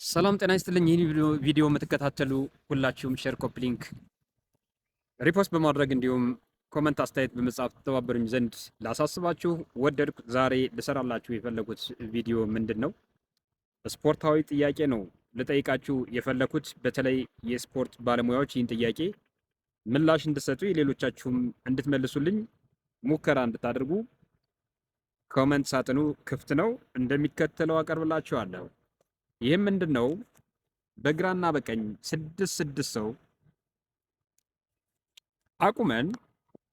ሰላም ጤና ይስጥልኝ። ይህን ቪዲዮ የምትከታተሉ ሁላችሁም share፣ copy link፣ repost በማድረግ እንዲሁም comment አስተያየት በመጻፍ ተባበሩኝ ዘንድ ላሳስባችሁ ወደድኩ። ዛሬ ልሰራላችሁ የፈለኩት ቪዲዮ ምንድን ነው? ስፖርታዊ ጥያቄ ነው ልጠይቃችሁ የፈለኩት። በተለይ የስፖርት ባለሙያዎች ይህን ጥያቄ ምላሽ እንድትሰጡ ሌሎቻችሁም እንድትመልሱልኝ ሙከራ እንድታደርጉ comment ሳጥኑ ክፍት ነው፣ እንደሚከተለው አቀርብላችኋለሁ። ይህም ምንድን ነው? በግራና በቀኝ ስድስት ስድስት ሰው አቁመን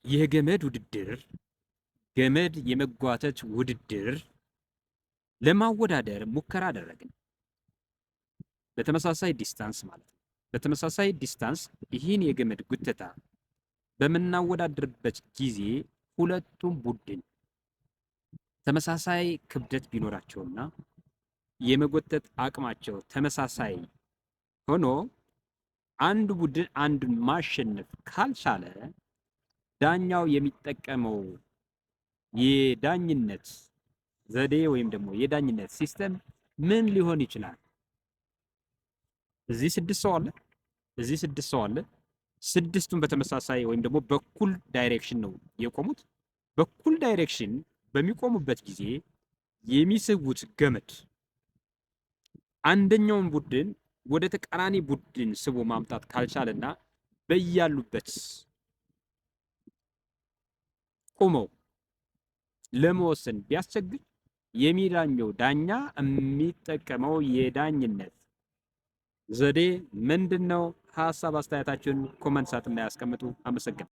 የገመድ ውድድር፣ ገመድ የመጓተት ውድድር ለማወዳደር ሙከራ አደረግን። በተመሳሳይ distance ማለት ነው። በተመሳሳይ distance ይህን የገመድ ጉተታ በምናወዳድርበት ጊዜ ሁለቱም ቡድን ተመሳሳይ ክብደት ቢኖራቸውና የመጎተት አቅማቸው ተመሳሳይ ሆኖ አንዱ ቡድን አንዱን ማሸነፍ ካልቻለ ዳኛው የሚጠቀመው የዳኝነት ዘዴ ወይም ደግሞ የዳኝነት system ምን ሊሆን ይችላል? እዚህ ስድስት ሰው አለ፣ እዚህ ስድስት ሰው አለ። ስድስቱም በተመሳሳይ ወይም ደግሞ በእኩል direction ነው የቆሙት። በእኩል direction በሚቆሙበት ጊዜ የሚስቡት ገመድ አንደኛውን ቡድን ወደ ተቃራኒ ቡድን ስቦ ማምጣት ካልቻለና በያሉበት ቆመው ለመወሰን ቢያስቸግር የሚዳኘው ዳኛ የሚጠቀመው የዳኝነት ዘዴ ምንድን ነው? ሀሳብ አስተያየታችሁን comment ሳጥን ላይ ያስቀምጡ። አመሰግናለሁ።